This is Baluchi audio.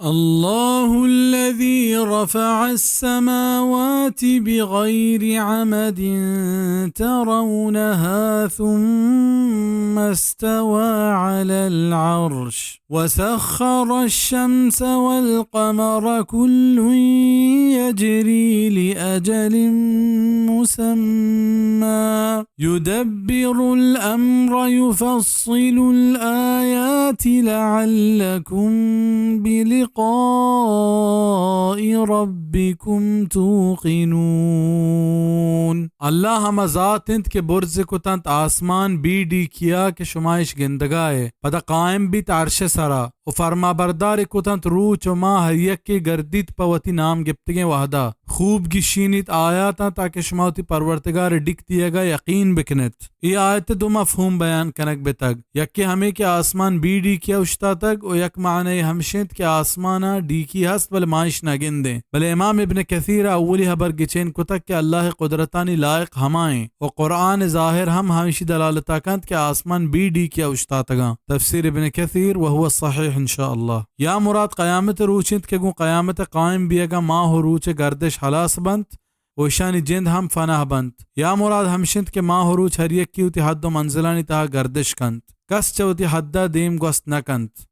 الله الذي رفع السماوات بغير عمد ترونها ثم استوى على العرش وسخر الشمس والقمر كل يجري لأجل مسمى يدبر الأمر يفصل الآيات لعلكم بلقاء ربكم توقنون۔ اللہ ہما ذات انت کہ برز کتنت آسمان بی ڈیکیا کہ شما اش گندگائے، پدا قائم بیت عرش سرا، و فرمابردار کتنت روچ و ماہ ہر یکے گردیت پہ وتی نام گپتگیں وہدا۔ خوب گشینیت آیاتاں تاکہ شما وتی پرورتگار ڈیک دیگا یقین بکنت۔ اے آیت دو مفہوم بیان کنگ بتگ۔ یکے ہمے کہ آسمان بی ڈیکیا اوشتاتگ و یک معنی ہمشنت کہ آسمانا ڈیکی ہست بلے ما اش نہ گندیں۔ بلے امام ابن کثیر اولی ہبر گچین کتگ کہ اللہ قدرتانی لائق ہمائیں و قرآن ظاہر ہم ہمشی دلالتا کنت کہ آسمان بی ڈیکیا اوشتاتگاں۔ تفسیر ابن کثیر و هو الصحیح ان شاء اللہ۔ یا مراد قیامت روچ انت کہ گوں قیامت قائم بیگا ماہ و روچ گردش ہلاس بنت و اشانی جند ہم فنا بنت۔ یا مراد ہمشنت کہ ماہ و روچ ہر یکی وتی حد و منزلانی تہا گردش کنت، کس چہ وتی حدا دیم گوست نہ کنت۔